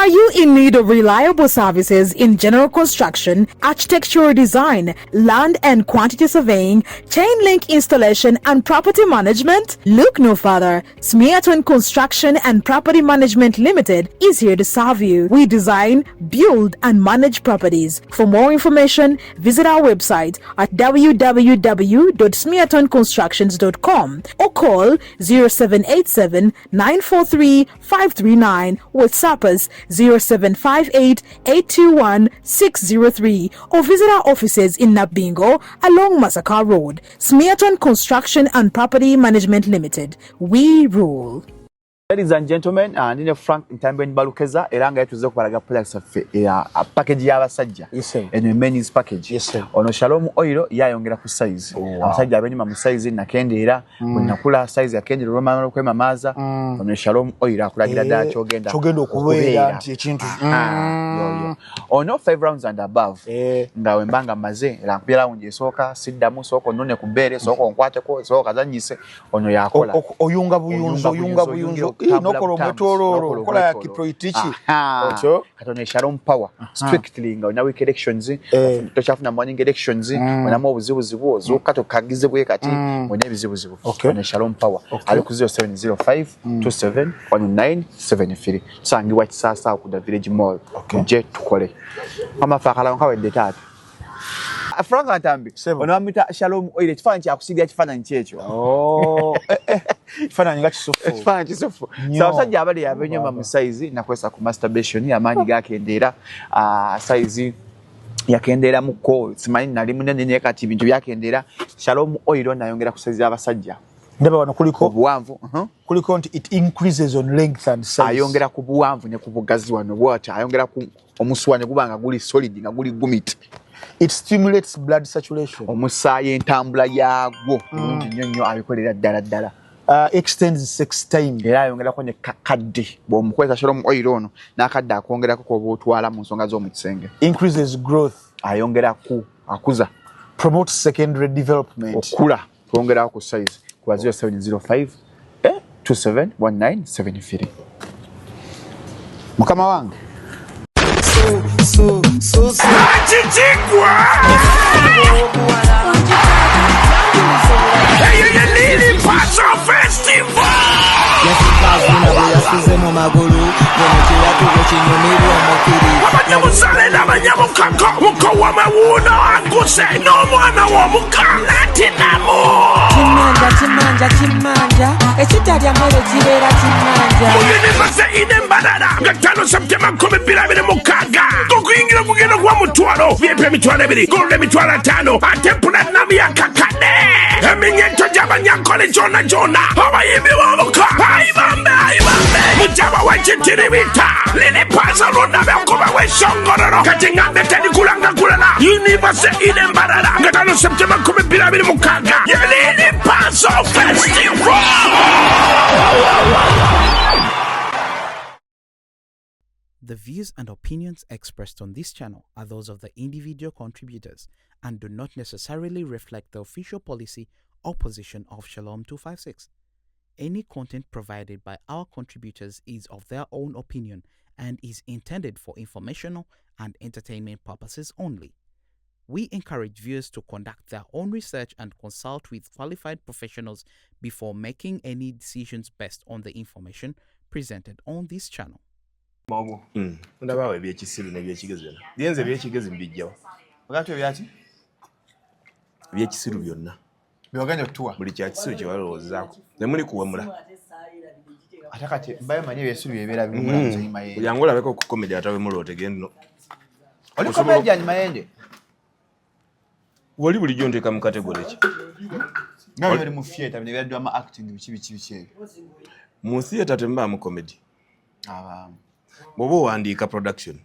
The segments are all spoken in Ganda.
Are you in need of reliable services in general construction, architectural design, land and quantity surveying, chain link installation, and property management? Look no further. Smeaton Construction and Property Management Limited is here to serve you. We design, build, and manage properties. For more information, visit our website at www.smeatonconstructions.com or call 0787 943 539, WhatsApp us 0758 821 603, or visit our offices in Nabingo along Masaka Road. Smeaton Construction and Property Management Limited. We rule. Ladies and gentlemen, ndine Frank Ntambi Balukeza era nga yatuze okubalaga products affe ya package y'abasajja. Yes, sir. Eno men's package. Yes, sir. Ono Shalom Oil yayongera ku size. Abasajja abenyuma mu size nakendeera, bwe nakula size yakendeera olw'amala okwemamaaza. Ono Shalom Oil akulagira ddala kyogenda Kyogenda okubeera nti ekintu Yoyo. Ono 5 rounds and above. Nga wemba nga mmaze era nkubye round esooka siddamu, sooka onnone ku bbeere, sooka onkwateko, sooka kazannyise, ono yakola. Oyunga buyunzi, oyunga buyunzi. Ii, nokola omwetooloolo, okola ya kiproitiki otyo. Katono Shalom Power strictly nga olina weak erections, tokyafuna morning erections, olinamu obuzibuzibu, ozuuka tokagize bwe kati, olina ebizibuzibu. Ono Shalom Power ali ku 0705 27 1973, tusangibwa Kisaasa ku the Village Mall. Mujje tukole amafe akalawo nkawedde taata Frank Ntambi. Sebo. Ono bamuyita Shalom Oil, ekifaananyi kyakusiiga kifaananyi kyekyo. Oh, ekifaananyi nga kisufu. Ekifaananyi kisufu. Nnyo. So abasajja abali abenyuma mu size nakwesa ku masturbation, amaanyi gakendeera, size yakendeeramuko, simanyi nali munene naye kati ebintu byakendeera. Shalom Oil nayongera ku size y'abasajja. Ndaba wano kuliko obuwanvu. Kuliko nti it increases on length and size. Ayongera ku buwanvu ne ku bugazi wano bwati, ayongera ku omusuwa ne guba nga guli solid, nga guli gumit. It stimulates blood circulation. Omusaayi entambula yaagwo bulungi nnyo nnyo, abikolera ddala ddala. Extends sex time. Era ayongerako ne kadde bw'omukozesa Shalom Oil ono n'akadde akwongerako koba otwala mu nsonga z'omu kisenge. Increases growth. Ayongera ku akuza. Promotes secondary development. Okula twongerako ku size kuba 0705 271973. Mukama wange. Kikigwa eyo ye Lili Paso Festival. Yasukazuna bwe yasuze mu magulu ngono kyeyatugo kinyumirwa omukiri. Abanyabuzaale n'abanyabukako mukowa mawuuno aguse n'omwana w'omuka latinamu. Kimanja kimanja kimanja ekitalya mmere kibeera kimanja. Mu University ine Mbarara nga 5 Septemba 2026, okuyingira kugenda kuba mutwalo, VIP 20,000, gold 50,000, ate platinum yakakane. Eminyeto gy'abanyankole gyonna gyonna, abayimbi b'omuka ayibambe ayibambe mujaba w'ekitiribita Lili Pazo lwonna bekuba w'essongololo kati ŋŋambe terikulanga kulala. University ine Mbarara nga 5 Septemba 2026, ye Lili Pazo Festival. The views and opinions expressed on this channel are those of the individual contributors and do not necessarily reflect the official policy or position of Shalom 256. Any content provided by our contributors is of their own opinion and is intended for informational and entertainment purposes only. We encourage viewers to conduct their own research and consult with qualified professionals before making any decisions based on the information presented on this channel. Maogo. Ndabaawo ebyekisiru n'ebyekigezi byonna. Yenze ebyekigezi mbijjawo. Ogati ebyaki? Ebyekisiru byonna. Byogenda okutuwa. Buli kya kisiru kye balowoozaako. Temuli kuwemula. Ate kati mbayo manyi ebyesiru byebeera biwemula muzeeyi Mayende. Buli angu olabeko ku comedy atawemula otegende no. Oli comedian Mayende? Wali bulijjo nteeka mu category ki? Nga oli mu theatre bino ebya drama acting biki biki biki ebyo. Mu theatre temubaamu comedy. Abaamu. Bw'oba owandiika production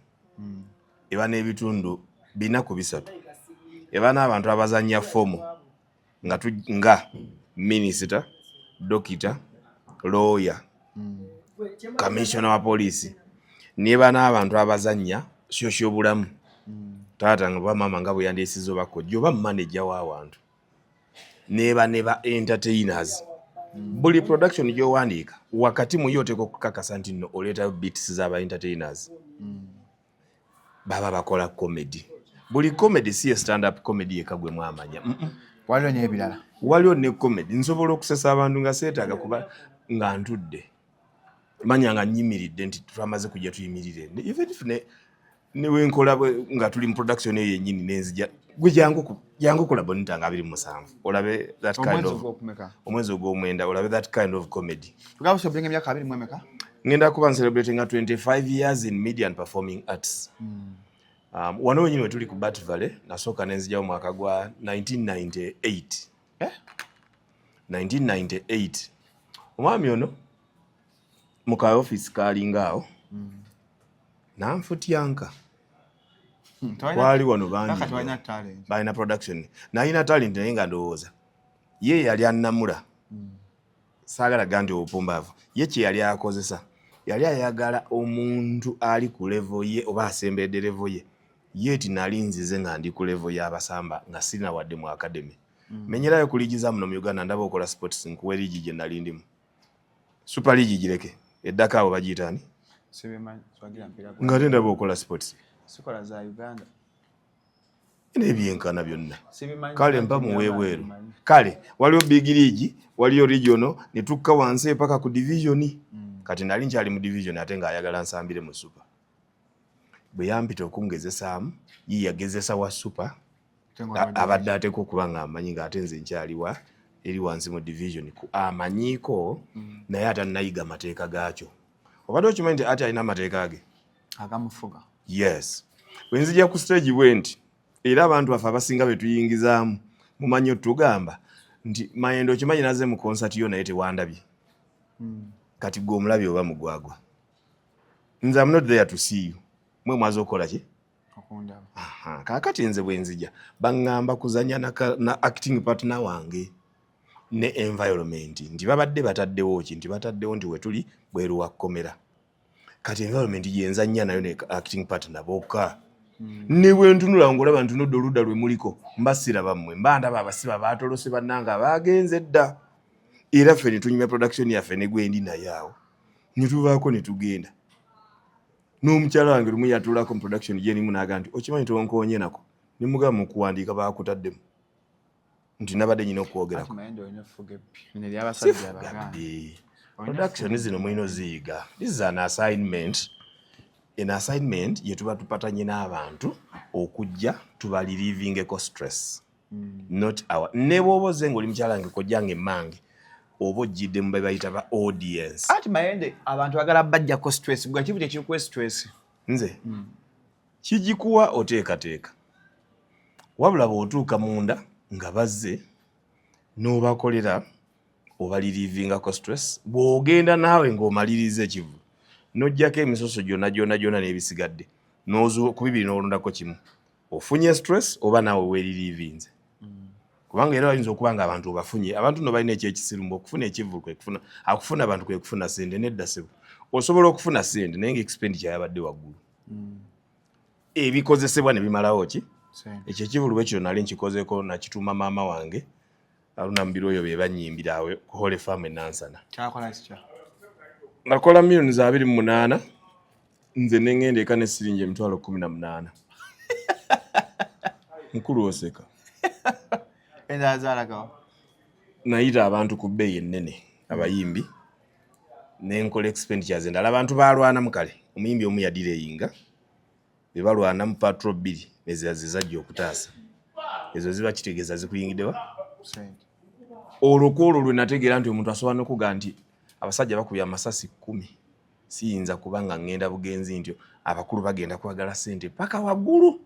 eba n'ebitundu 4 ku 3. Eba n'abantu abazannya ffomu nga minisita, dokita, lawyer, commissioner wa poliisi. N'eba n'abantu abazannya social bulamu. Taata nga oba maama nga bwe yandyesize oba kojja oba manager w'awantu. N'eba ne ba entertainers. Buli production gy'owandiika, wakati mu yo oteeka okukakasa nti nno oleetayo beats z'aba entertainers baba bakola comedy. Buli comedy si ye stand up comedy yekka gwe mwamanya. Waliwo n'ebirala. Waliwo ne comedy. Nsobola okusesa abantu nga seetaaga kuba nga ntudde, manya nga nyimiridde nti twamaze kujja tuyimirire. Even if ne newenkola nga tuli mu production eyo yennyini, nenzija gwe jangu kola Bonita nga 27 olabe that kind of, omwezi ogwomwenda, olabe that kind of comedy. Emyaka abiri mwemeka? Ngenda kuba celebrating 25 years in media and performing arts. Wano wenyini wetuli ku Bat Valley nasooka nenzija mu mwaka gwa 1998. Eh? 1998, omwami ono mu ka office kalinga awo nanfutyanka. Kwali wano bangi balina production, nalina talent, naye nga ndowooza ye yali annamula. Saagala ga nti obupumbaavu, ye kye yali akozesa, yali ayagala omuntu ali ku level ye oba asembedde level ye. Ye ti nali nzize nga ndi ku level y'abasamba nga sirina wadde mu academy. Menyerayo ku liigi za muno mu Uganda, ndaba okola sports, nkuwa liigi gye nali ndimu, Super League, gireke eddako abo bagiyitaani, nga ate ndaba okola sports. Sikola za Uganda. N'ebyenkana byonna. Kale mpa muweebweru. Kale waliwo big league, waliyo regional, ne tukka wansi epaka ku division. Kati nali nkyali mu division, ate ng'ayagala nsambire mu super. Bwe yampita okungezesaamu, ye yagezesa wa super, abadde ateeka okuba nga amanyi ng'ate nze nkyali wa eri wansi mu division amanyiiko. Naye ate annayiga amateeka gaakyo. Obadde okimanyi nti ate alina amateeka ge agamufuga? Yes, bwe nzija ku stage bwe nti, era abantu baffe abasinga be tuyingizaamu mumanyi otugamba nti, "Mayendo, okimanyi naze mu concert yo naye tewandabye." Kati gwe omulabi oba mugwagwa, nze am not there to see you. Mwe mwaze okukola ki? Okundaba. Aha, kaakati nze bwe nzija baŋŋamba kuzanya na acting partner wange ne environment, nti babadde bataddewo ki, nti bataddewo nti wetuli bweru wa kkomera. Kati environment gyenzannya nayo ne acting partner bokka, ne bwe ntunula ng'olaba ntunudde oludda lwe muliko, mba siraba mmwe, mba ndaba abasiba baatolose bannange abagenze dda. Era ffe ne tunyumya production yaffe ne gwendi naye awo, ne tuvaako ne tugenda n'omukyala wange. Lumu yatuulako mu production gyenimu n'aga nti, "Okimanyi tonkoonye nako?" Ne mugamba, mu kuwandiika baakutaddemu nti nabadde nyina okwogerako. Anti Mayende olina effuga ebbi lino ery'abasajja abaganda. Sifugabbi. Production zino mulina oziyiga. This is an assignment, an assignment ye tuba tupatanye n'abantu okujja tubalirievingeko stress, not our. Ne bw'oba ozze ng'oli mukyala wange, kojjange, emmange, oba ojjidde mu be bayita ba audience. Anti Mayende, abantu bagala bajjako stress, gwe kibu tekikuwa stress? Nze kigikuwa oteekateeka, wabula bw'otuuka munda nga bazze n'obakolera, obalirievingako stress. Bw'ogenda naawe ng'omaliriza ekivu n'oggyako emisoso gyonna gyonna gyonna n'ebisigadde, ku bibiri n'olondako kimu, ofunye stress oba naawe weeririevinze. Kubanga era bayinza okuba nga abantu obafunye, abantu no balina ekyekisirumbu, okufuna ekivulu kwe kufuna, akufuna abantu kwe kufuna sente. Nedda ssebo, osobola okufuna sente naye nga expenditure yabadde waggulu, ebikozesebwa ne bimalawo ki. Ekyo ekivulu bwe kiro nali nkikozeeko, nakituuma maama wange Aluna Mubiru, oyo be banyimbira awe ku Holy Farm e Nansana. Kyakola kitya? Nakola miliyoni za 28, nze neŋŋenda eka ne siringi 180,000. Mukulu, oseka. Endala zalagawa? Nayita abantu ku bbeeyi ennene, abayimbi, nenkola expenditures endala. Abantu balwanamu. Kale omuyimbi omu yadireyinga, be balwana mu patrol bbiri nezazizajja okutaasa, ezo ziba kitegeeza zikuyingiddewa. Sente. Olwo kwolwo lwe nategeera nti omuntu asobola nokuga nti abasajja bakubye amasasi 10, siyinza kuba nga ŋŋenda bugenzi ntyo, abakulu bagenda kwagala ssente paka waggulu.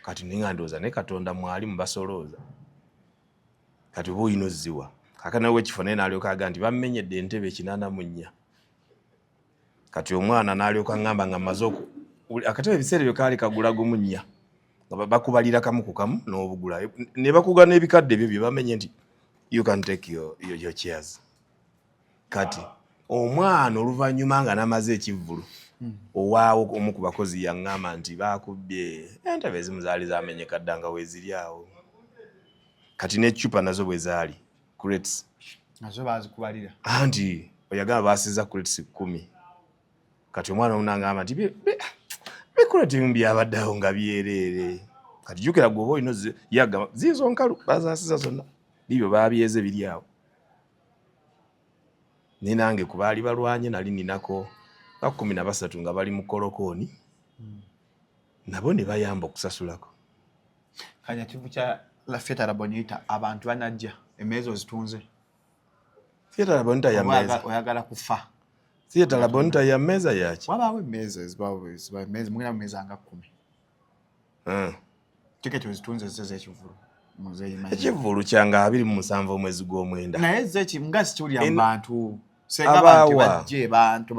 Kati naye nga ndowooza naye Katonda mwali mubasolooza, kati oba olina ozziwa kakana wekifo. Naye n'alyoka aga nti bammenyedde entebe 84. Kati omwana n'alyoka ŋŋamba nga mmaze akatebe, ebiseera ebyo kaali kagula gumu nnya, nga bakubalira kamu ku kamu n'obugula ne bakuga n'ebikadde ebyo bye bamenye nti you can take your chairs. Kati omwana oluvannyuma nga namaze ekivvulu, owaawo omu ku bakozi yaŋŋamba nti bakubbye entebe ezimu, zaali zamenyeka dda nga weeziri awo. Kati n'eccupa nazo bwe zaali crates. Nazo bazikubalira. Anti oyagala basiza crates 10. Kati omwana omunangamba nti bikureti ebimu byabaddeawo nga byereere. Kati jjukira gwe oba olina yagamba ziizo nkalu bazaasiza zonna bibyo babyeze biri awo. Naye nange ku baali balwanye nali ninako nga 13 nga bali mu kolokooni nabo ne bayamba okusasulako. Kanya kivu kya La Theatre La Bonita abantu banajja emmeeza ozitunze. Theatre La Bonita ya mmeeza. Oyagala kufa. Theatre La Bonita ya mmeeza yaki? Wabaawo emmeeza ezibaawo emmeeza mugenda mu mmeeza nga 10. Tiketi ozitunze zo ez'ekivvulu. Ekivvulu kyange 27 omwezi gw'omwenda. Naye ze nga sikiwulira mu bantu. Senga abantu bajje bantu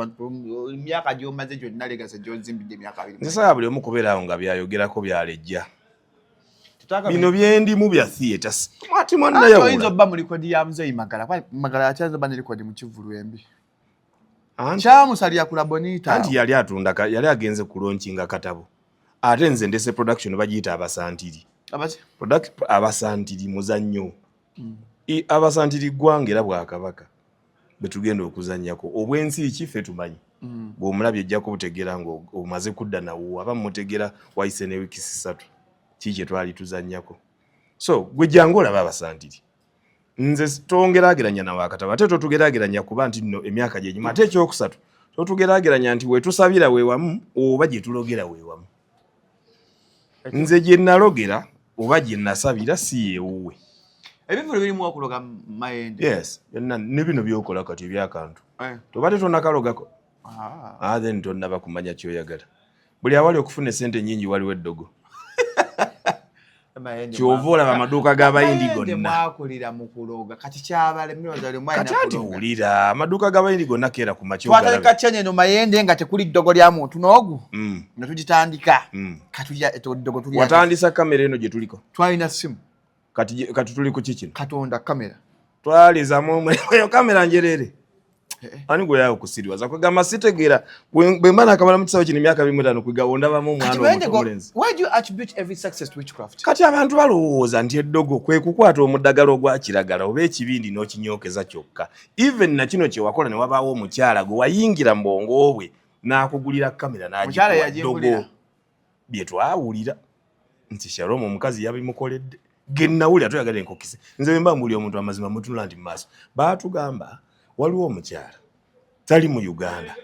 emyaka gy'omaze gyonna legacy gy'ozimbidde emyaka abiri. Nze saagala buli omu kubeera awo nga by'ayogerako byalejja. Bino byendimu bya theatre. Ati mwana yawula. Oyinza obba mu likodi ya Muzeeyi Magala. Magala akyayinza obba ne likodi mu kivvulu embi. Kyamusalira ku La Bonita. Anti yali atunda yali agenze ku launching katabo. Ate nze ndese production bagiyita Abasantiri. Abasantiri muzannyo. Abasantiri ggwanga era bwakabaka bwe tugenda okuzannyako. Obwensi ki ffe tumanyi. Bw'omulabye ojja kubutegeera ng'omaze kudda nawo aba mutegera wayise ne wiiki 3 ki kye twali tuzannyako. So gwe jangu olaba Abasantiri. Nze tongeraageranya na wakatabo ate totugeraageranya kuba nti nno emyaka gyenyuma ate ekyokusatu totugeraageranya nti wetusabira we wamu oba gye tulogera we wamu. Nze gye nalogera oba gye nasabira si yeewuwe. Ebivvulu birimu okuloga Mayende. Yes, byonna ne bino by'okola kati ebyakantu. Tobadde tonnakalogako. Then tonnaba kumanya ky'oyagala. Buli awali okufuna essente nnyingi waliwo eddogo. Ky'ova olaba amaduuka g'Abayindi gonna. Mwakulira mu kuloga. Kati kyabale Kati anti wulira amaduuka g'Abayindi gonna keera ku makya. Twatandika channel eno Mayende nga tekuli ddogo lya muntu n'ogu. Nga tugitandika. Kati eddogo tuli. Watandisa kamera eno gye tuliko. Twalina simu. Kati tuli ku ki kino? Katonda kamera. Twalizamu eyo kamera njerere. Ani gwe yawo kusiriwaza kwegamba sitegeera bwe mba nakamala mu kisawo kino emyaka 25 kwegamba ndabamu omwana omuto omulenzi. Why do you attribute every success to witchcraft? Kati abantu balowooza nti eddogo kwe kukwata omuddagala ogwa kiragala oba ekibindi n'okinyookeza kyokka. Even na kino kye wakola ne wabaawo omukyala gwe wayingira mu bwongo bwe n'akugulira kamera n'agikuwa ddogo. Bye twawulira nti Shalom omukazi yabimukoledde. Ge nnawulira toyagala enkokise. Nze bwe mba mbuulira omuntu amazima mutunula nti mu maaso. Baatugamba waliwo omukyala tali mu Uganda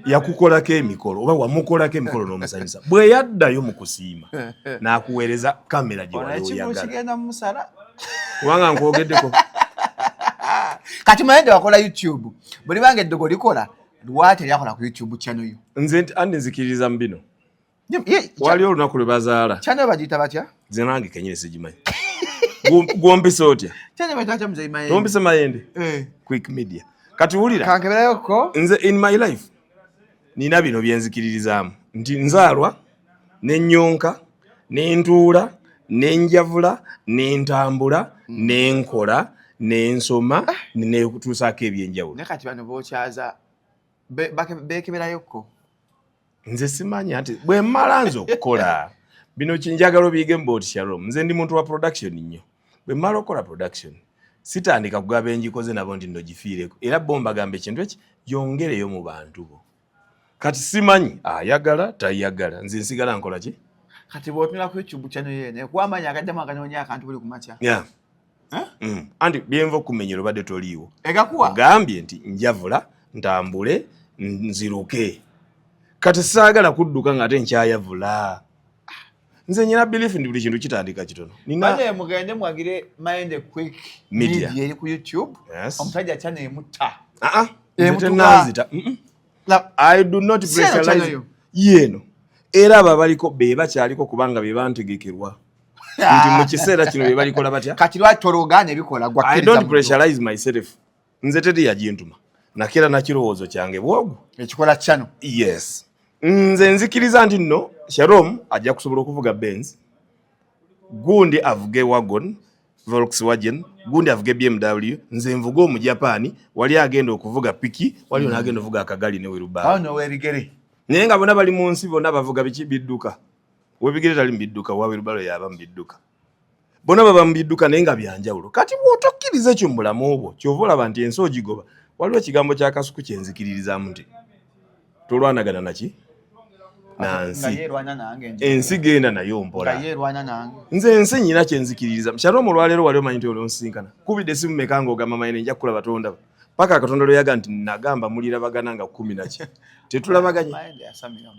yakukolako emikolo oba wamukolako emikolo n'omusanyusa bwe yaddayo mu kusiima n'akuweereza kamera gye wali oyagala. Kubanga nkwogeddeko. Kati Mayende wakola YouTube buli bange eddogo likola lwaki teryakola ku YouTube channel yo? Nze andi nzikiririza mu bino. Waliwo olunaku lwe bazaala. Channel bagiyita batya? Nze nange kennyini sigimanyi. Gwompisa otya? Channel bagiyita batya Muzeeyi Mayende? Tompise Mayende? Quick Media. Kati wulira. Kankeberayoko. Nze in my life nina bino bye nzikiririzaamu nti nzaalwa ne nnyonka ne ntuula ne njavula ne ntambula ne nkola ne nsoma ne kutuusaako ebyenjawulo. Naye kati bano bookyaza beekeberayoko. Nze simanya nti bwe mmala nze okukola bino kinjagala obiyige mu Bolt Shalom. Nze ndi muntu wa production nnyo. Bwe mmala okukola production sitandika kugaba engikoze nabo nti nno gifiireko era bo mbagamba ekintu eki yongereyo mu bantu bo. Kati simanyi ayagala tayagala nze nsigala nkola ki? Kati bw'otunula ku YouTube channel ye kuba amaanyi agaddamu aganoonya akantu buli ku makya. Anti byenva okumenyera obadde toliiwo. Egakuwa. Ogambye nti njavula ntambule nziruke. Kati saagala kudduka ng'ate nkyayavula. Nze nyina belief nti buli kintu kitandika kitono. Nina mugende mwagire Mayende Quick Media eri ku YouTube. Omusajja channel emutta. Nze I do not pressurize yeno. Era abo abaliko be bakyaliko kubanga be bantegekerwa. Nti mu kiseera kino be balikola batya? Kati lwaki tologa ne bikola gwa I don't pressurize myself. Nze teri yagintuma. Nakera na kirowoozo kyange bwogu. Ekikola channel. Yes. Nze nzikiriza nti nno Shalom ajja kusobola okuvuga Benz. Gundi avuge wagon, Volkswagen, gundi avuge BMW, nze nvuge Omujapani, wali agenda okuvuga piki, wali onagenda okuvuga akagali ne wheelbarrow. Awo no webigere. Naye nga bonna bali mu nsi bonna bavuga biki bidduka. Webigere tali mu bidduka, wa wheelbarrow yaba mu bidduka. Bonna baba mu bidduka naye nga byanjawulo. Kati bw'otokkiriza ekyo mu bulamu bwo, ky'ova olaba nti ensi ogigoba. Waliwo ekigambo kya Kasuku kye nzikiririzaamu nti tolwanagana naki nansi, ensi genda nayo mpola. Nze ensi nyina kye nzikiririza. Shalom, olwaleero wali omanyi nti olonsinkana kubidde esimu meka ng'ogamba mayine nja kukulaba tondaba paka Katonda lwe yaga nti nagamba mulirabagana nga kumi naki tetulabaganye.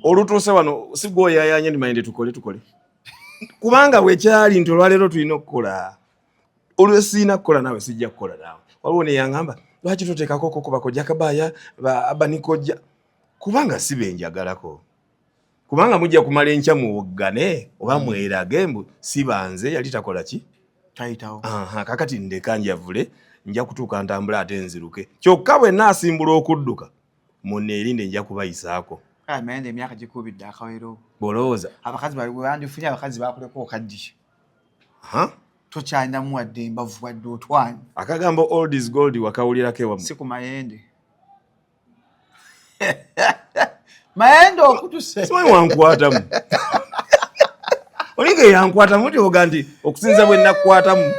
Olutuuse wano si gwoyayanye ndi mayinde tukole tukole kubanga bwekyali nti olwaleero tulina okukola olwesiina kukola naawe sijja kukola naawe. Waliwo neyangamba lwaki toteekako okukuba kojja kabaya abanikojja kubanga si benjagalako kubanga mujja kumala enkya muwoggane oba mwerage mbu si banze yali takola ki tayitawo. Kakati ndeka njavule nja kutuuka ntambula ate nziruke kyokka bwe naasimbula okudduka muneerinde nja kubayisaako. Mayende emyaka gikubidde akawero. Bw'olowooza abakazi bandifunye abakazi bakuleka okaddiye tokyalinamu wadde embavu wadde otwanyi. Akagambo old is gold wakawulirako ewamu? Si ku Mayende. Mayende okutuse. Simanyi wankwatamu olinga eyankwatamu nti oga nti okusinza bwe nakukwatamu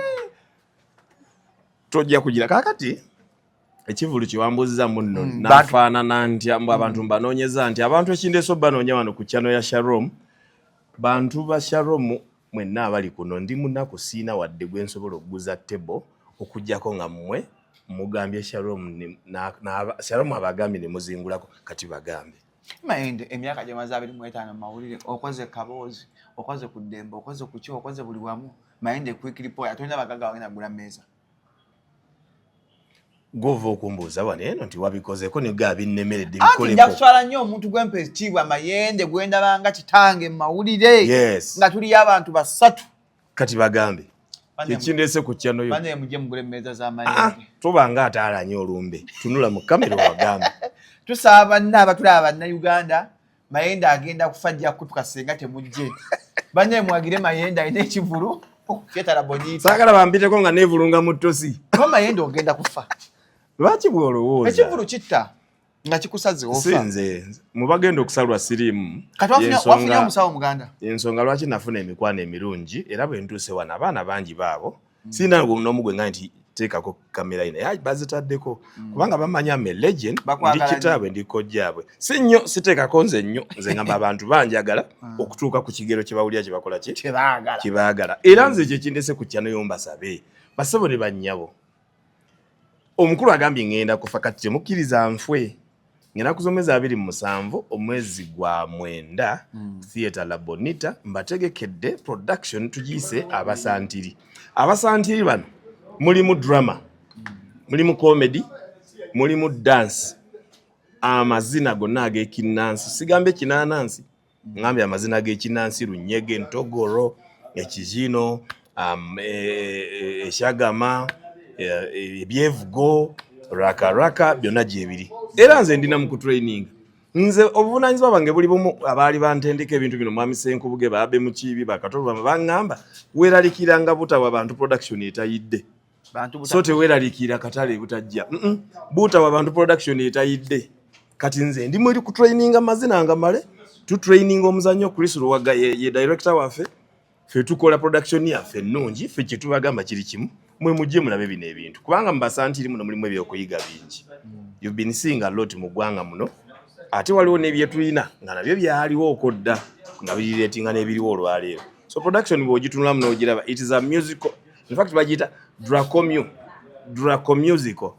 tojja kugira. Kakati ekivulu kyewambuuziza munno nafaanana ntya mbu abantu mbanoonyeza nti abantu ekindeesa obanoonya wano ku channel ya Shalom. Bantu ba Shalom mwenna abali kuno, ndi munaku, siina wadde gwe nsobola okuguza table okugjako nga mmwe mugambye Shalom, Shalom abagambye ne muzingulako. Kati bagambe. Mayende, emyaka gyemaze 25 mu mawulire, okoze kaboozi, okoze ku ddembe, okoze ku ki, okoze buli wamu. Mayende, quickly poya tolina bagagga wagenda kugula mmeeza. Gova okumbuuza wano eno nti wabikozeko ne binnemeredde. Anti nja kuswala nnyo omuntu gwempa ekitiibwa Mayende gwendabanga kitange mu mawulire nga tuliyo abantu basatu. Kati bagambe kyekindeese ku channel yo. Bane mujje mugule emmeeza za Mayende. Tobanga ate alanye olumbe, tunula mu kamera obagambe. Tusaba banna abatulaba bannayuganda, Mayende agenda kufa, ajja kutuka senga temujje. Banne mwagire Mayende alina ekivulu kyetala bonita. Saagala bampiteko nga neevulunga mu ttosi. Kuba Mayende ogenda kufa. Lwaki bw'olowooza? Ekivulu kitta nga kikusaze ofa. Si nze mubagenda okusalwa siriimu. Kati wafunye omusawo muganda. Ensonga lwaki nafuna emikwano emirungi era bwe ntuuse wano abaana bangi baabo sirina n'omu gwe nga nti teekako kamera ina yaye bazitaddeko kubanga bamanyi am a legend, ndi kitaabwe, ndi kojjaabwe. Si nnyo siteekako nze nnyo, nze ngamba abantu banjagala okutuuka ku kigero kye bawulira kye bakola ki kyebaagala. Era nze ekyo ekindese ku channel yo mbasabe basebo ne bannyabo. Omukulu agambye ŋŋenda kufa, kati temukkiriza nfwe. Ngenda kuza omwezi 27 omwezi gwa 9 Theatre La Bonita mbategekedde production tugiyise Abasantiri. Abasantiri bano mulimu drama, mulimu comedy, mulimu dance, amazina gonna ag'ekinnansi. Sigambye kinaanansi, ngambye amazina g'ekinnansi: lunyege, ntogoro, ekizino, ekyagama, ebyevugo, rakaraka, byonna gyebiri. Era nze ndina mu kutraining. Nze obuvunanyizibwa bwange buli bumu. Abaali bantendeka ebintu bino, mwami Senkubuge, baabe Mukiibi, bakatolubama, baŋŋamba weeralikiranga butawa bantu production etayidde. So teweeraliikirira katale butajja butawa bantu production etayidde. Kati nze ndi mweri kutraininga mazina nga male tutraininga omuzannyo. Chris Luwaga ye director waffe. Ffe tukola production yaffe ennungi. Ffe kyetubagamba kiri kimu, mwe mujje mulabe bino ebintu kubanga mubasantiri muno mulimu ebyokuyiga bingi. You've been seeing a lot mu ggwanga muno, ate waliwo n'ebyetulina nga nabyo byaliwo okodda nga biriretinga n'ebiriwo olwaleero. So production bw'ogitunulamu n'ogiraba, it is a musical, in fact bagiyita dracomusical.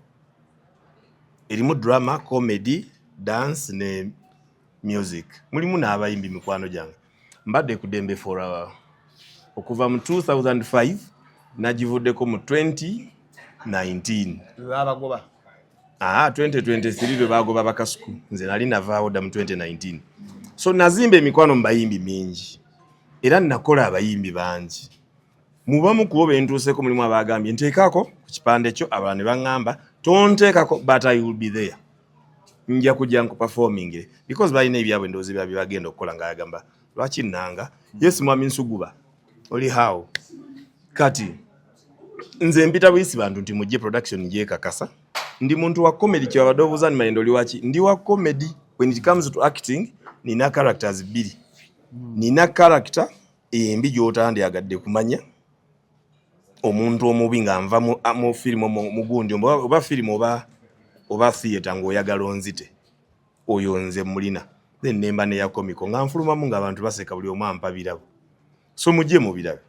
Erimu drama, comedy, dance ne music. Mulimu n'abayimbi mikwano gyange. Mbadde ku ddembe for okuva mu 2005, nagivuddeko mu 2019. Babagoba. Ah, 2023 lwe bagoba Bakasuku, nze nali navaawo dda mu 2019. So nazimba emikwano mu bayimbi mingi era nakola abayimbi bangi. Mubamu kubo bentuuseko mulimu abagambye nteekako ku kipande kyo, abalala ne baŋŋamba tonteekako but I will be there, nja kujja nkuperformingire because balina ebyabwe endowooza byabwe byebagenda okukola nga agamba lwaki nnanga. Yes, mwami Nsuguba oli how. Kati nze mpita buyisi bantu nti mujje, production gyekakasa. Ndi muntu wa comedy. Kyebabadde obuuza ni Mayende oli waki, ndi wa comedy. When it comes to acting, nina characters bbiri. Nina character embi gy'otandyagadde kumanya. Omuntu omubi nga nva mu firimu, mugundi oba firimu oba theatre, ng'oyagala onzite, oyo nze mulina. Then nemba neya comical nga nfulumamu ng'abantu baseka, buli omu ampa birabo. So mujje mu birabe,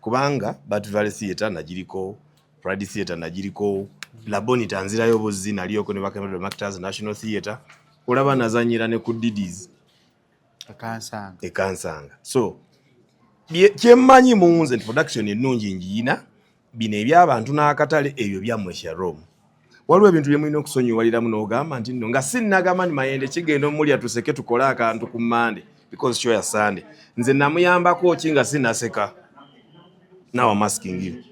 kubanga Bat Valley Theatre nagiriko, Pride Theatre nagiriko, Labonita nzirayo buzzi naliyoko ne Bakemedro Actors, National Theatre olaba nazanyira ne ku Didis. Akansanga. Ekansanga. So kyemmanyi mu nze nti production ennungi ngiyina. Bino ebyabantu n'akatale, ebyo byammwe. Shalom, waliwo ebintu bye mulina okusonyiwaliramu n'ogamba nti nno nga sinnagamba nti Mayende kigenda omulya, tuseke tukole akantu ku Mande because show ya Sunday. Nze namuyambako ki nga sinnaseka? Now I'm asking you,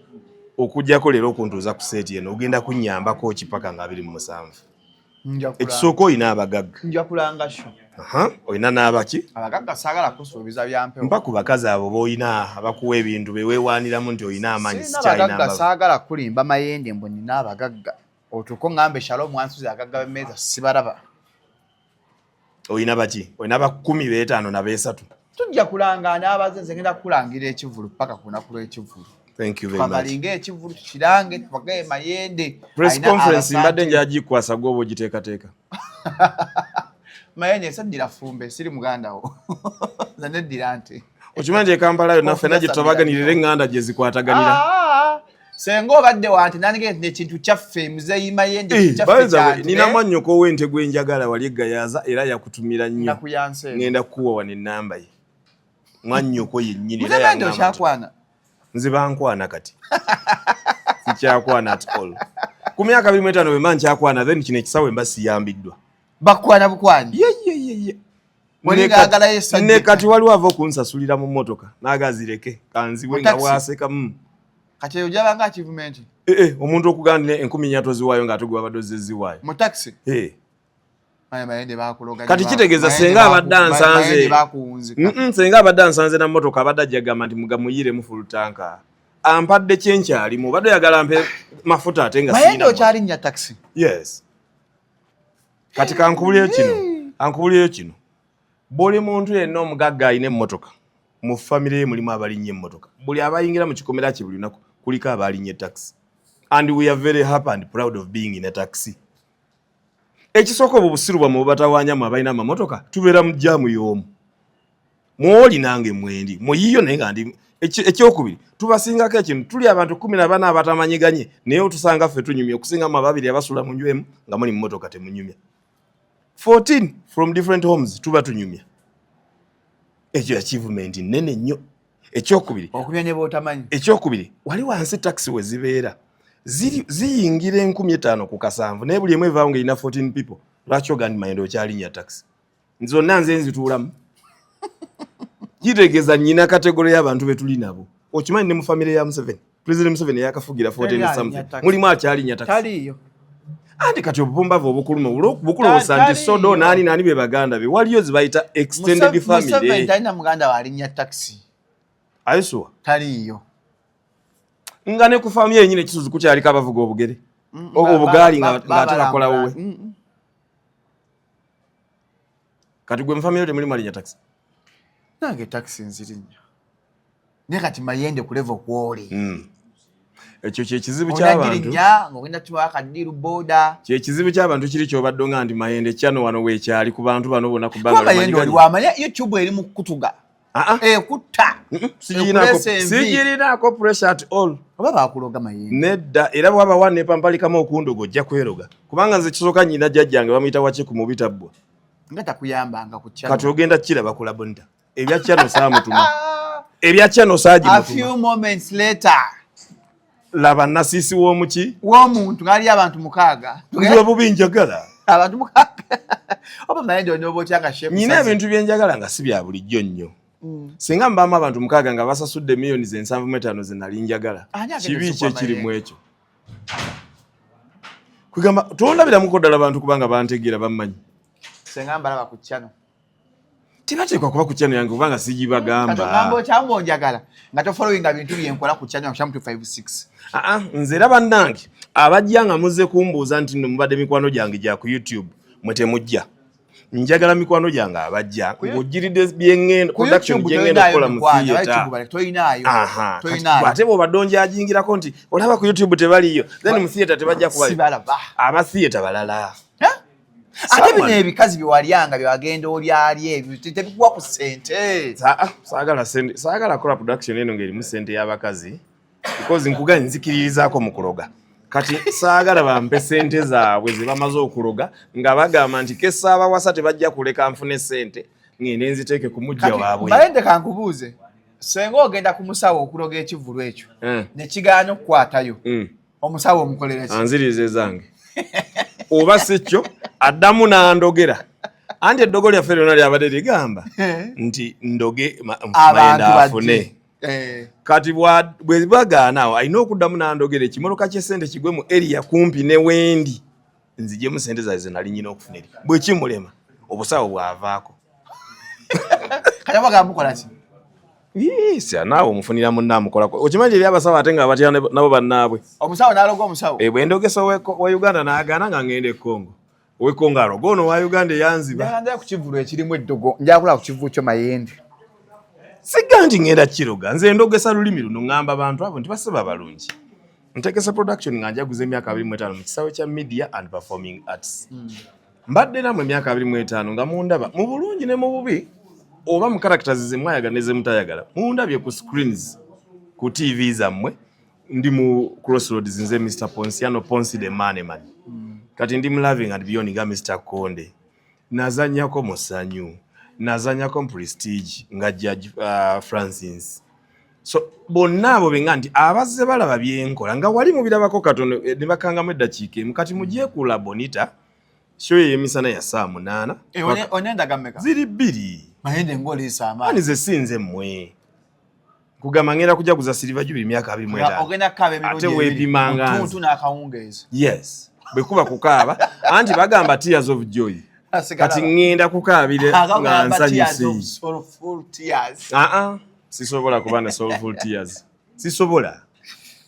okugjako leero okuntuuza ku set eno, ogenda kunnyambako ki paka nga 27? Ekisooka, olina abagagga. Nja kulanga show. Aha, olina n'abaki? Abagagga saagala kusuubiza byampewo. Mpa ku bakazi abo b'olina abakuwa ebintu beweewaaniramu nti olina amaanyi. Sirina sikyalina abagagga. mbavu. Saagala kulimba Mayende mbu nina abagagga, otuuke oŋŋambe Shalom wansuuza agagga b'emmeeza, sibalaba. Olina baki? Olina bakumi beetaano na beesatu. Tujja kulanga n'abaze. Nze ngenda kukulangira ekivulu paka ku lunaku lw'ekivulu. Thank you very much. Twakalinga ekivulu tukirange, tubagaye Mayende Press alina conference mbadde abasante. njagikwasa gwoba ogiteekateeka. Mayende, nsaddira fumbe, siri muganda wo, nze neddira nte. Okimanyi nti ekampala yonna ffenna gye tutabaganirira eŋŋanda gye zikwataganira. Ah, senga obadde wante nandike nti ekintu kyaffe, muzeeyi Mayende, Eh, kyaffe. by the way, Kyante nina mwannyoko ow'ente gwe njagala wali eggayaaza era yakutumira nnyo. Nakuyanse eno. Ŋŋenda kukuwa wano ennamba ye, mwannyoko yennyini era Muzeeyi Mayende, yaŋŋamba nti- okyakwana? Nze bankwana kati sikyakwana at all. Ku myaka 25 bwe mba nkyakwana, then kino ekisawe mba siyambiddwa. Bakwana bukwanyi. Ye, ye, ye, ye. Wali Ne ng'agalayo essajja. Ne kati waliwo ava okunsasulira mu mmotoka n'agazireke kanzibwe Mu nga taxi? bwaseka. Kati eyo gyabanga achievement. Eh, eh, omuntu okugamba 4000 toziwaayo ng'ate gwe wabadde ozze ziwaayo. Mu taxi? Eh. Maye Mayende bakuloga. Kati kitegeeza senga abadde ansanze Mayende bakuwunzika. Senga abadde ansanze na mmotoka, abadde ajja gamba nti mugamuyiremu full tank, ampadde kyenkyalimu, obadde oyagala mpe mafuta ate nga Mayende, sirina. okyalinnya taxi? Yes. Kati kankubulireyo kino, kankubulireyo kino: buli muntu yenna omugagga alina emmotoka, mu famire ye mulimu abalinnya emmotoka. Buli abayingira mu kikomera kye buli lunaku kuliko abalinnya taxi, and we are very happy and proud of being in a taxi. Ekisooka, obwo busiru bwammwe bubatawaanyamu abalina amamotoka. Tubeera mu jam y'omu mwoli nange mwendi muyiyo, naye nga ndi ekyokubiri tubasingako ekintu, tuli abantu 14 abatamanyiganye, naye otusanga ffe tunyumya okusingamu ababiri abasula mu nju emu nga muli mu motoka temunyumya. 14 from different homes tuba tunyumya. Ekyo achievement nene nnyo. Ekyokubiri, Okumya ne bootamanyi. Ekyokubiri, wali wansi taxi we zibeera ziyingira 5000 ku kasanvu, naye buli emu evaawo ng'erina 14 people. Lwaki oga nti Mayende okyalinnya taxi? Zonna nze nzituulamu. Kitegeeza nyina category y'abantu be tuli nabo. Okimanyi ne mu famire ya Museveni, President Museveni yakafugira 14 Teri something, alinnya taxi. mulimu akyalinnya taxi. Taliiyo. Anti kati obupumbavu obukuluma bukulowooza nti Taliiyo. sodo naani naani be baganda be, waliyo zibayita extended Museveni family. talina muganda we alinnya taxi. Ayisuwa. Taliiyo. Nga ne ku faamu yenyini ekisuzu kukyaliko abavuga obugere, obugaali, ng'ate bakola wuwe. Kati gwe mu famire temulimu alinnya taxi? Nange taxi nzirinnya, naye kati Mayende ku level kwoli, Ekyo kyekizibu ky'abantu. onagirinnya ng'ogenda tuwa akaddiru boda. Kyekizibu ky'abantu kiri kyobadde nga nti Mayende kyano wano weekyali ku bantu bano bonna Kuba kubanga Mayende oli wamanya YouTube eri mu kukutuga, Ah, ah. ekutta. Ekulesa envi. Sigirinaako pressure at all. Oba bakuloga, Mayende? Nedda, era bwaba wanepampalikamu okundoga ojja kweroga, kubanga nze kisooka nyina jjajjange bamuyita Wakiku mubi tabbwa. Nga takuyambanga ku channel. Kati ogenda kiraba ku Labonita. Ebya channel saamutuma, ebya channel A saagimutuma. few moments later. Laba nasiisi w'omuki. W'omuntu ngaali abantu 6. Nziwe bubi njagala. Abantu 6. Oba Mayende onooba otya nga shepu? Nyina ebintu byenjagala nga si bya bulijjo nnyo. Singa mbaamu abantu 6 nga basasudde miliyoni ze 75 ze nali njagala, Ani agenda kibi ki okugwa ekiri mu Mayende? ekyo? Kwegamba tondabiramuko ddala bantu kubanga bantegeera, bammanyi. Senga mbalaba ku channel. Tebateekwa kuba ku channel yange kubanga sigibagamba. Kati ogamba onjagala nga tofollowinga bintu byenkola ku channel Shalom 256. Aa, nze era bannange abajja nga muzze kumbuuza nti nno mubadde mikwano gyange gya ku YouTube, mwe temujja. Njagala mikwano gyange abajja ng'ojjiridde byengenda production gyengenda okukola mu theatre. Toyinaayo. Ate bw'obadde onjajingirako nti olaba ku YouTube tebaliyo, then mu theatre tebajja kubayo. Aba theatre balala. Ate bino ebikazi byewalyanga byewagenda olyalya ebyo tebikuwa ku ssente. Saagala sente, saagala kola production eno ng'erimu ssente y'abakazi because nkuga nzikiririzaako mu kuloga. Kati saagala bampe ssente zaabwe ze bamaze okuloga nga bagamba nti kesaabawasa tebajja kuleka nfune ssente ngende nziteeke ku mujja waabwe. Mayende kankubuuze, senga ogenda ku musawo okuloga ekivvulu ekyo ne kigaana okukwatayo, omusawo omukolera ki? Anziriza ezange. Oba si kyo addamu n'andogera. Anti eddogo lyaffe lyonna lyabadde ligamba nti ndoge Mayende afune. Kati bwe bagaana awo alina okuddamu n'andogera ekimoloka ky'essente kigwe mu area kumpi ne wendi nzijemu ssente zaabwe ze nali nyina okufuna eri. Bwe kimulema obusawo bw'avaako. Kati abagamba mukola ki? Yes, naawe omufunira munne amukolako. Okimanyi eri abasawo ate nga batya nabo bannaabwe. Omusawo n'aloga omusawo. Bwe ndogesa owa Uganda n'agaana nga ngenda e Congo. Owe Congo aloga ono owa Uganda eyanziba. Njagala ku kivvulu ekirimu eddogo, njagala ku kivvulu kyo Mayende. Sigga nti ngenda kiroga, nze ndogesa lulimi luno ŋŋamba abantu abo nti basebo abalungi. Ntegese production nga njaguza emyaka 25 mu kisaawe kya Media and Performing Arts. Mbadde nammwe emyaka 25 nga mundaba mu bulungi ne mu bubi oba mu characters ze mwayagala ne ze mutayagala. Mundabye ku screens ku TV zammwe, ndi mu Crossroads nze Mr Ponsiano Ponsi the Money Man. Kati ndi mu Loving and Beyond nga Mr Konde. Nazannyako mu Ssanyu, nazannyako mu Prestige nga Judge Francis. So bonna abo benga nti abazze balaba byenkola nga wali mubirabako katono ne bakangamu eddakiika emu. Kati mugyekula Bonita show ey'emisana ya ssaawa 8. Onendaga mmeka? Ziri 2. Mayende ng'oliisa amaanyi. Ani ze sinze mmwe. Kugamba ngenda kujaguza Silver Jubilee emyaka 25. Ogenda kukaaba emirundi ate weepimanga nze. Otuntu n'akawungeezi. Yes. Bwe kuba kukaaba, anti bagamba tears of joy. Kati ngenda kukaabira nga nsanyuse. Sisobola kuba na soulful tears. Sisobola.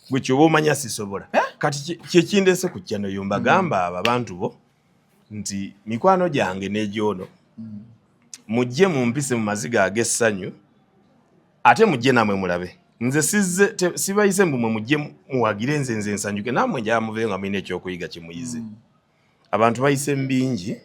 Gwe kyoba omanya sisobola. Kati kyekindese ku channel yo mbagamba abo abantu bo nti mikwano gyange n'egyono mujje mumpise mu maziga ag'essanyu ate mujje namwe mulabe. Nze sizze sibayise mbu mwe mujje muwagire nze nze nsanyuke namwe njagala muveeyo nga mulina ekyokuyiga kye muyize. Abantu bayise mu bingi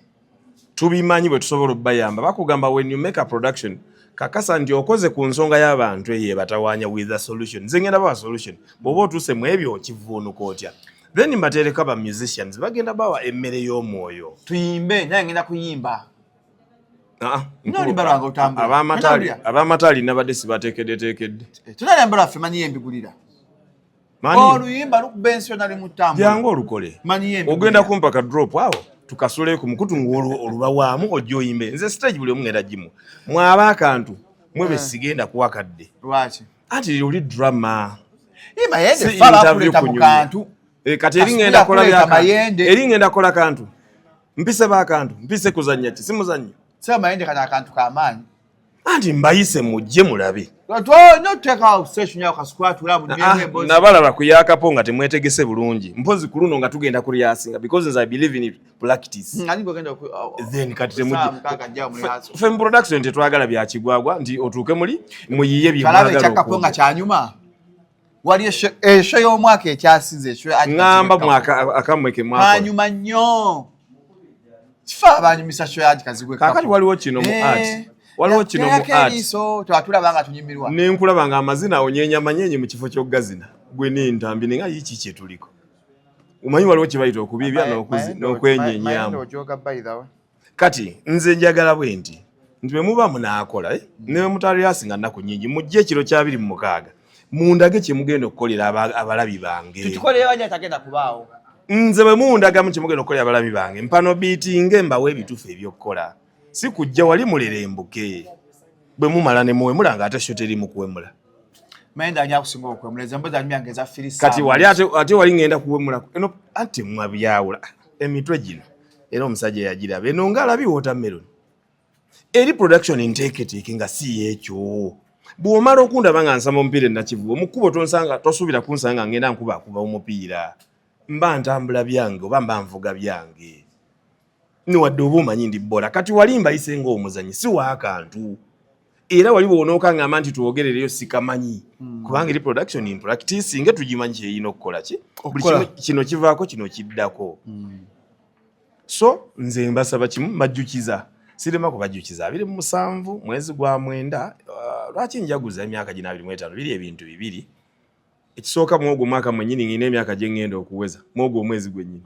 tubimanyi bwe tusobola okubayamba. Bakugamba when you make a production kakasa nti okoze ku nsonga y'abantu eyo ebatawaanya with a solution. Nze ngenda bawa solution. Bw'oba otuuse mu ebyo okivuunuka otya? Then mbateereko aba musicians bagenda bawa emmere y'omwoyo. Tuyimbe naye ngenda kuyimba. Ab'amataali nabadde sibateekeddeteekedde. Tunalembala lwaffe manyiyo embigulira. Oluyimba lukuba ensi yonna limutambula. Jangu olukole. Ogenda kumpa ka drop awo tukasule ku mukutu ng'olubawaamu ojja oyimbe. Nze stage buli omu ngenda gimu. Mwaba akantu mwebe sigenda kuwa kadde. Lwaki? Anti oli drama. Mayende fala akuleta mu kantu. Kati eri ngenda kola bya eri ngenda kola kantu. Mpise ba kantu, mpise kuzannya ki si muzannyo. Sema Mayende kana akantu ka maanyi. Anti mbayise mujje mulabe. Nabalaba kuyakapo nga temwetegese bulungi. Mpozi ku luno nga tugenda kulyasinga because I believe in practice. Then kati temujje. Ffe mu production tetwagala bya kigwagwa nti otuuke muli muyiye bye mwagala. Ekyakapo nga kyanyuma. Wali esho y'omwaka ekyasize esho ngamba mwaka akamwe ke mwaka. Kanyuma nnyo. Kifa abanyumisa show ya kazigwe. Kakati waliwo kino mu art. Waliwo kino mu art. So twatulaba nga tunyumirwa. Ne nkulaba nga amazina onyenya manyenye mu kifo ky'okugazina. Gwe n'entambi ninga yiki kye tuliko. Umanyi waliwo kye bayita okubiibya n'okwenyenyamu. Kati nze njagala bwe nti nti bwe muba munaakola ne bwe mutaliasi nga nnaku nnyingi mujje ekiro kya 26 mundage kye mugenda okukolera abalabi bange. Tukikolere wajja tagenda kubaawo. Nze bwe mundagamu kye mugenda okukolera abalabi bange mpano biitinge mbawe ebituufu eby'okukola. Si kujja wali mulerembuke. Bwe mumala ne muwemula ng'ate sho teri mu kuwemula. Mayende ani akusinga okuwemula? Ezo emboozi anyumya ng'eza Firisa. Kati wali ate wali ngenda kuwemulako. Eno anti mwabyawula emitwe gino. Era omusajja yagiraba eno ng'alabi watermelon. Eri production nteeketeeke nga si yeekyo. Bw'omala okundaba nga nsamba omupiira e Nakivubo, mu kkubo tonsanga, tosuubira kunsanga ngenda nkubaakuba omupiira. Mba ntambula byange oba mba nvuga byange. Niwadde oba omanyi ndi bbola, kati wali mbayise ng'omuzanyi si waakantu, era wali bw'onookaŋŋamba nti twogerereyo sikamanyi, kubanga eri production in practice nga tugimanyi kyeyina okukola ki buli kino kivaako, kino kiddako. So nze mbasaba kimu, mbajjukiza, sirema kubajjukiza, 27 mwezi gwa 9. Lwaki njaguza emyaka gino 25? Biri ebintu bibiri. Ekisooka, mwogwo omwaka mwennyini ngina emyaka gye ŋŋenda okuweza mwogwo omwezi gwennyini.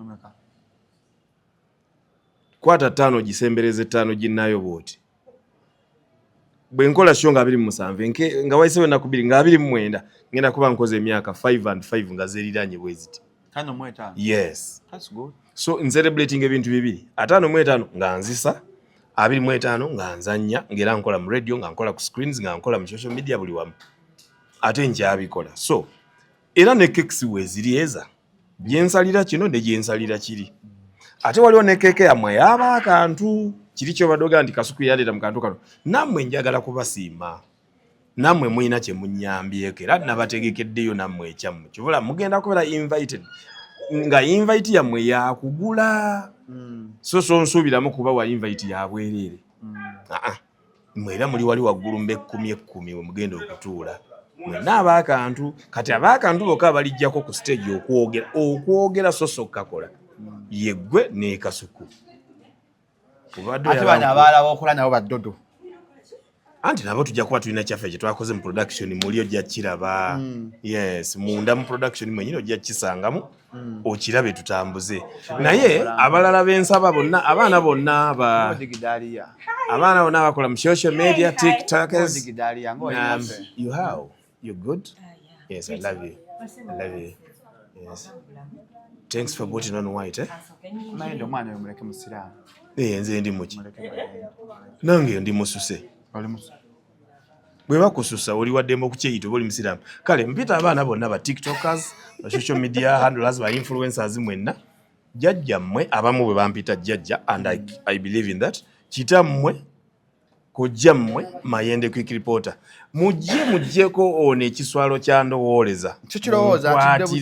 Kwata ttaano ogisembereza ettaano ginnayo bw'oti. Bwe nkola show nga 27, nga wayisewo ennaku 2 nga 29 ngenda kuba nkoze emyaka 5 and 5 nga zeeriranye bwe ziti. Yes, so ncelebrating ebintu bibiri: 55 nga nzisa, 25 nga nzannya, ng'era nkola mu radio, nga nkola ku screens, nga nkola mu social media, buli wamu, ate nkyabikola. So era ne cakes weeziri eza gyensalira kino ne gyensalira kiri, ate waliwo ne keeke yammwe yaba akantu kiri kyobadde ogamba nti Kasuku yaleeta mu kantu kano. Nammwe njagala kubasiima, nammwe mulina kye munnyambyeko, era nabategekeddeyo nammwe ekyammwe. Kivula mugenda kubeera invited, nga invite yammwe yakugula. So nsuubiramu kuba wa invite yabwereere. Aa, mmwe era muli wali waggulu mba ekkumi ekkumi we mugenda okutuula mwenna ab'akantu. Kati ab'akantu bokka abalijjako ku stage okwogera so so kakola yeggwe ne Kasuku. Ate bano abalala bokola nabo baddodo. Anti nabo tujja kuba tulina kyaffe kye twakoze mu production, muli ojja kiraba. Yes, munda mu production mwenyini ojja kisangamu okirabe, tutambuze. Naye abalala bensaba bonna, abaana bonna ba abaana bonna abakola mu social media, tiktokers. You, how you? Good? Yes, I love you, I love you. Yes, thanks for putting on white, eh? Mayende, omwana oyo muleke musiraamu. Eh, nze ndi muki? Nange ndi mususe. Bwe bakususa oli waddembe okukyeyita oba oli musiraamu. Kale mpita abaana bonna ba tiktokers, ba social media handlers, ba influencers mwenna, jjajja mmwe, abamu bwe bampita jjajja and I believe in that, kitammwe, kojja mmwe, Mayende Quick Reporter, mujje muggyeko ono ekiswalo kyandowooleza. Kikirowooza.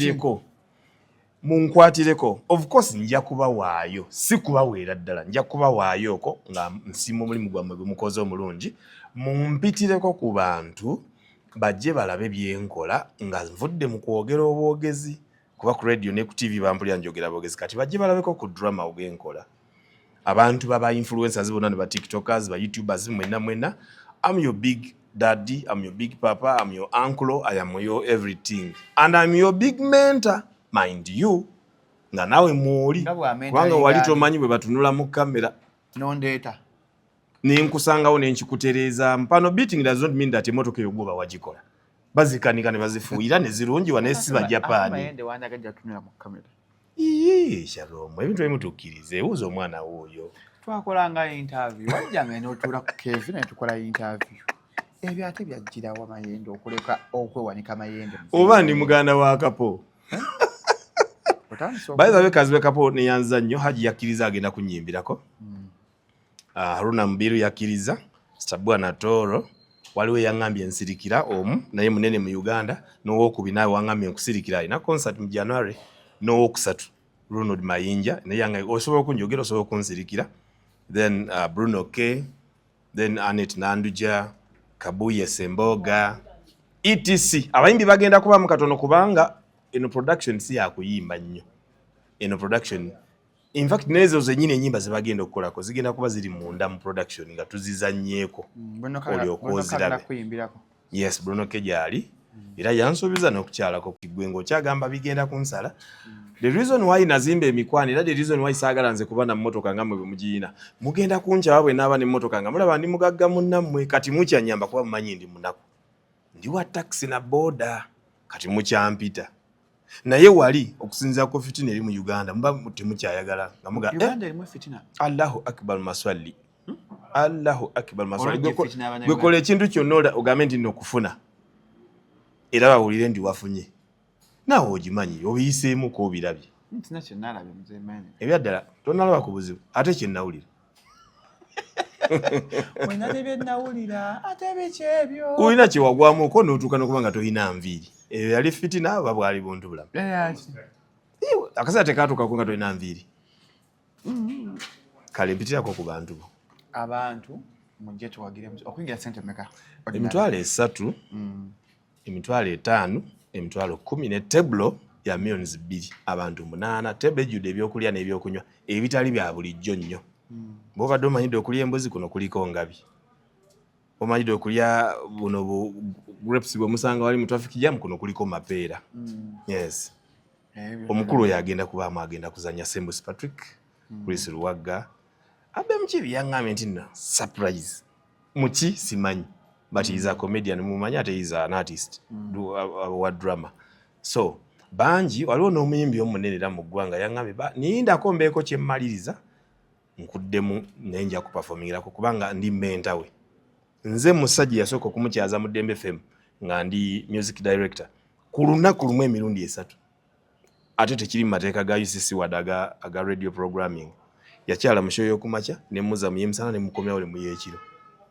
Munkwatireko. Of course nja kubawaayo, si kubaweera ddala, nja kubawaayo okwo nga nsiima omulimu gwammwe gwe mukoze omulungi. Mumpitireko ku bantu bajje balabe byenkola nga nvudde mu kwogera obwogezi, kuba ku radio ne ku TV bampulira njogera bwogezi. Kati bajje balabeko ku drama ogwenkola. Abantu baba influencers bonna ne ba tiktokers, ba youtubers, mwenna mwenna, I'm your big daddy, I'm your big papa, I'm your uncle, I am your everything and I'm your big mentor, mind you, nga naawe mwoli, kubanga wali tomanyi bwe batunula mu kamera. Nondeeta. Nenkusangawo nenkikutereeza mpano. Beating does not mean that emotoka eyo gwoba wagikola. Bazikanika ne bazifuuyira ne zirungiwa, naye si Bajapaani. Iye, Shalom, ebintu ebimu tukkirize. Buuza omwana wuuyo. Twakolanga interview, wajjanga n'otuula ku kevi naye tukola interview. Ebyo ate byajjirawa, Mayende, okuleka okwewanika, Mayende? Oba ndi muganda wa Kapo. By the way, Kazibwe Kapo neyanza nnyo. Haji yakkiriza agenda kunyimbirako. Haruna Mubiru yakkiriza, Stabua Natoro. Waliwo eyaŋŋambye ensirikira omu naye munene mu Uganda, n'owokubi nawe waŋŋambye nkusirikira, alina concert mu January, n'owokusatu Ronald Mayinja naye yange osobola okunjogera, osobola okunsirikira. Then Bruno K, then Anet Nanduja, Kabuye Semboga, etc. Abayimbi bagenda kubamu katono kubanga eno production si yakuyimba nnyo eno production. In fact, nezo zenyini enyimba zebagenda okukolako zigenda kuba ziri munda mu production nga tuzizannyeeko. Olyoka ozirabe. Yes, Bruno K gyali era yansuubiza n'okukyalako. Gwe ng'okyagamba bigenda kunsala. The reason why nazimba emikwano, era the reason why saagala nze kuba na mmotoka nga mmwe bwe mugiyina, mugenda kunkyaba bwe naaba n'emmotoka nga mulaba ndi mugagga munnammwe. Kati mukyanyamba kuba mumanyi ndi munaku, ndi wa taxi na boda, kati mukyampita. Naye wali okusinziira ku fitina eri mu Uganda, muba temukyayagala nga muga eh, Allahu akbar maswali, Allahu akbar maswali. Gwekola ekintu kyonna ogambe nti nokufuna era bawulire ndi wafunye, naawe ogimanyi, obiyiseemuko, obirabye ebyaddala, tonalaba ku buzibu. Ate kyenawulira olina kyewagwamuko notuuka nokuba nga tolina nviiri, eyo yali fitina oba bwali buntu bulamu? Akaseera tekatuukako nga tolina nviiri? Kale mpitirako ku bantu bo. Abantu mujje tuwagire okuyingira sente meka? 30,000, 50,000, 10,000 ne table ya 2 million, abantu 8. Table ejjudde ebyokulya n'ebyokunywa ebitali bya bulijjo nnyo. Bw'obadde omanyidde okulya embuzi, kuno kuliko ngabi. Omanyidde okulya buno bu grapes bwe musanga wali mu traffic jam, kuno kuliko mapeera. Yes. Omukulu oyo agenda kubaamu, agenda kuzanya Sembus Patrick, Chris Luwagga, Abe Mukibi yaŋŋambye nti nno surprise muki simanyi, but he's a comedian mumanyi, ate he's an artist wa drama. So bangi, waliwo n'omuyimbi omunene era mu ggwanga yaŋŋambye niyindako mbeeko kye mmaliriza nkuddemu, naye nja kuperformingirako kubanga ndi mentor we. Nze musajja yasooka okumukyaza mu Dembe FM nga ndi music director ku lunaku lumu emirundi 3, ate tekiri mu mateeka ga UCC wadde aga radio programming. Yakyala mu show y'okumakya, nemuza mu yemisana, nemukomyawo ne mu y'ekiro.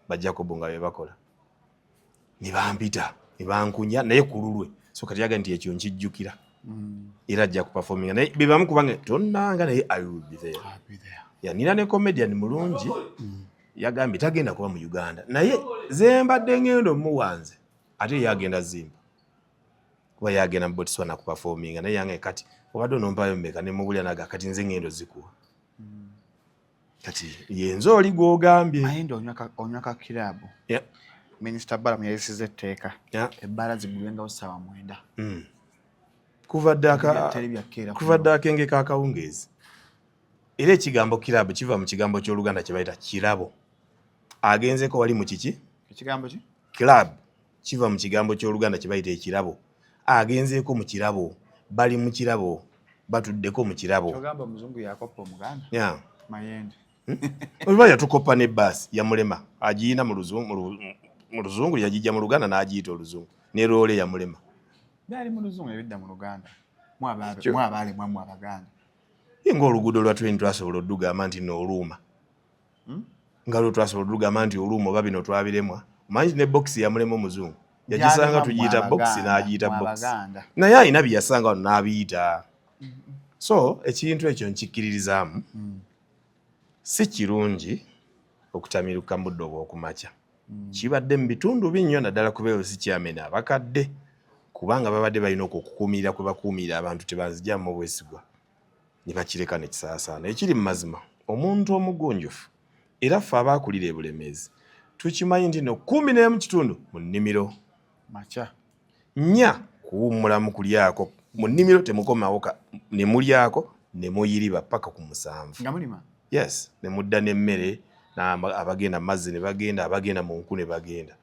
Bajacobo nga be bakola ne bampita ne bankunya naye ku lulwe. So kati yaga nti ekyo nkijjukira era ajja kuperforminga, naye be bamu kubanga tonnanga, naye I will be there. I'll be there. Ya, nina ne comedian mulungi yagambye tagenda kuba mu Uganda, naye ze mbadde ngenda omuwanze ate ye agenda zimba kuba yagenda mu Botswana kuperforminga, naye yange kati obadde onompayo mmeka? Ne mubulya naga kati nze ngendo zikuwa kati yenze oli gw'ogambye. Mayende, onywa ka kiraabu? Yeah. Minisita Balamu yayisiza etteeka ebbaala zigulwengawo ssaawa 9. Kuva dda Teri byakkeera. Kuva dda akenge k'akawungeezi. Era ekigambo kiraabu kiva mu kigambo ky'Oluganda kye bayita kirabo. Agenzeko wali mu kiki? Ekigambo ki? Club kiva mu kigambo ky'Oluganda kye bayita ekirabo. Agenzeeko mu kirabo, bali mu kirabo, batuddeko mu kirabo. Kyogamba omuzungu yakopa Omuganda? Yeah. Mayende. Oba yatukopa ne baasi yamulema, agiyina mu luzungu, yagijja mu Luganda n'agiyita oluzungu, ne loole yamulema. Byali mu luzungu ebidda mu Luganda. Mwabaale mwammwe Abaganda. Ye ng'oluguudo lwa train twasobola oddugamba nti nooluuma, nga lwo twasobola oddugamba nti oluuma, oba bino twabiremwa. Omanyi nti ne bokisi yamulema omuzungu, yagisanga Byalema tugiyita mmwe bokisi Abaganda, n'agiyita mmwe bokisi. Abaganda. Naye alina bye yasanga wano n'abiyita. So ekintu ekyo nkikkiririzaamu, si kirungi okutamiruka mu budde obw'okumakya. Kibadde mu bitundu binnyo, naddala ku beerusi chairman abakadde, kubanga babadde balina okwo okukuumirira kwe bakuumirira abantu tebanzigyamu obwesigwa ne bakireka ne kisaasaana. Ekiri mu mazima, omuntu omugunjufu, era ffe abaakulira e Bulemeezi tukimanyi nti no 11:15 mu nnimiro. Makya. 4 kuwummulamu kulyako mu nnimiro, temukomawo ne mulyako ne muyiriba paka ku 7. Nga mulima? Yes, ne mudda n'emmere, abagenda mu mazzi ne bagenda, abagenda mu nku ne bagenda.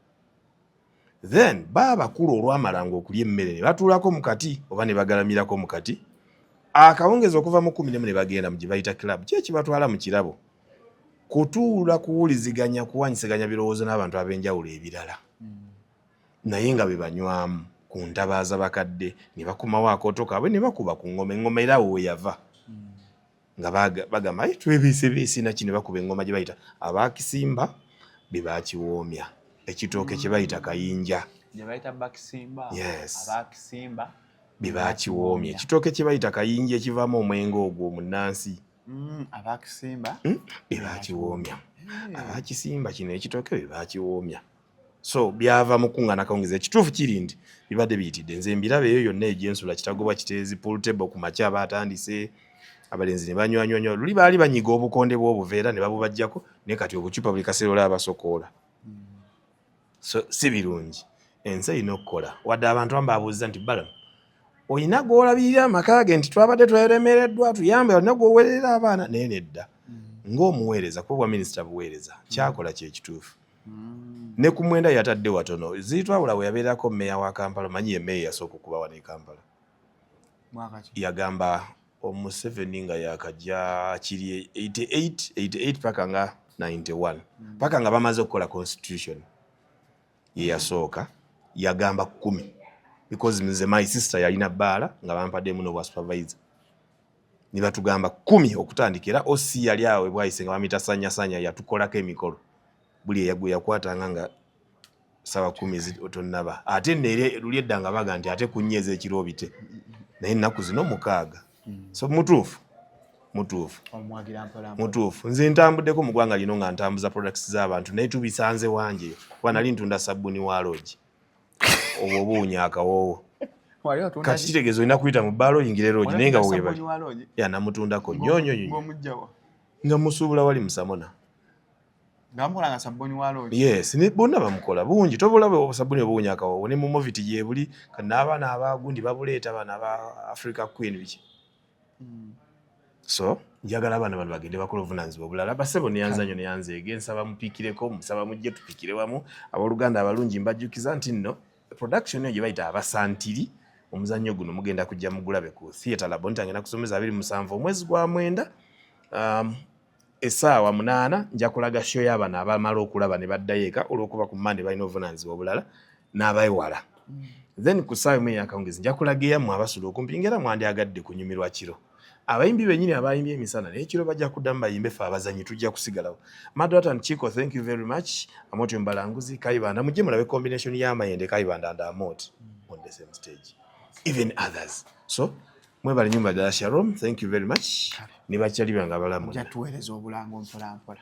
Then baabakulu olwamalanga okulya emmere ne batuulako mu kati oba ne bagalamirako mu kati akawungezi okuva mu 11 ne bagenda mu gye bayita club. Ki ekibatwala mu kirabo? Kutuula kuwuliziganya, kuwanyisiganya birowoozo n'abantu ab'enjawulo ebirala, naye nga be banywamu ku ntabaaza bakadde ne bakumawo akooto kaabwe ne bakuba ku ngoma. Engoma era awo we yava nga bagamba, "Ai, twebiisebiisi naki," ne bakuba engoma gye bayita abakisimba be bakiwoomya ekitooke kye bayita kayinja. Gye bayita bakisimba? Yes. Abakisimba. Be bakiwoomya ekitooke kye bayita kayinja ekivaamu omwenge ogwo omunnansi. Abakisimba. Be bakiwoomya, abakisimba kino ekitooke be bakiwoomya. So byava mu kuŋŋaana kawungezi. Ekituufu kiri nti bibadde biyitidde, nze mbiraba eyo yonna egyensula Kitagobwa, Kiteezi, pool table ku makya baatandise, abalenzi ne banywanywanywa. Luli baali banyiga obukonde bw'obuveera ne babubajjako, naye kati obucupa buli kaseera olaba basokoola. So si birungi, ensi erina okukola. Wadde abantu abamu babuuziza nti, "Balamu, olina gw'olabirira amaka ge nti twabadde tweremereddwa, tuyambe, olina gw'oweerera abaana?" Naye nedda, ng'omuweereza, kuba obwa minisita buweereza, kyakola kyekituufu. Ne ku 9 yatadde watono. Ziritwawula bwe yabeerako mmeeya wa Kampala, omanyi ye mmeeya yasooka okuba wano e Kampala. Mwaka ki? Yagamba Omuseveni nga yakajja kiri 88 88 paka nga 91, paka nga bamaze okukola constitution, ye yasooka yagamba 10, because nze my sister yalina bbaala nga bampaddemu n'obwa supervisor, ne batugamba 10 okutandika. Era OC yali awo ebwayise nga bamuyita Sanyasanya, yatukolako emikolo buli eyagwe yakwatanga nga sawa 10 tonnaba. Ate nno luli edda nga baga nti ate ku 4 ez'ekiro obite, naye ennaku zino 6. So mutuufu. Mutuufu. Omuwagira mpola mpola. Mutuufu. Nze ntambuddeko mu ggwanga lino nga ntambuza products z'abantu, naye tubisanze wange, kuba nali ntunda sabbuni wa loogi, obwo obuwunya akawoowo. Wali otunda Kati kitegeeza olina kuyita mu bbaala oyingire loogi, naye nga Otunda webali. sabbuni wa loogi? Ya, namutundako nnyo nnyo nnyo. Ng'omugjawa? Nga musuubula wali musamona. Nga bamukola nga sabbuni wa loogi? Yes, ne bonna bamukola bungi, tobulaba obusabbuni obuwunya akawoowo ne mu Movit gyebuli. Kati n'abaana abagundi babuleeta, abaana aba Africa Queen, biki. So njagala abaana bano bagende bakola obuvunanyizibwa obulala. Basebo, neyanza nnyo, neyanzeege. Nsaba mupikireko, musaba mujje tupikire wamu. Abooluganda abalungi, mbajjukiza nti nno production eyo gye bayita Abasantiri, omuzannyo guno mugenda kujja mugulabe ku Theatre Labonita. Ngenda kusomeza 27 omwezi gwa 9, essaawa 8. Nja kulaga show y'abano abamala okulaba ne baddayo eka, olw'okuba ku Mande balina obuvunanyizibwa obulala n'abaewala. Then ku ssaawa 1 eyakawungezi nja kulaga eyammwe abasula okumpi, ngera mwandyagadde kunyumirwa kiro. Abayimbi bennyini abayimbye emisana, naye ekiro bajja kuddamu bayimbe. Ffe abazanyi tujja kusigalawo. Madrat and Chico, thank you very much. Amoti Mbalanguzi, Kaibanda, mujje mulabe combination y'Amayende, Kaibanda and Amoti on the same stage, even others. So mwebale nyumba ddala. Shalom, thank you very much, ne bakyali bange abalamu. Ojja tuweereza obulango mpola mpola.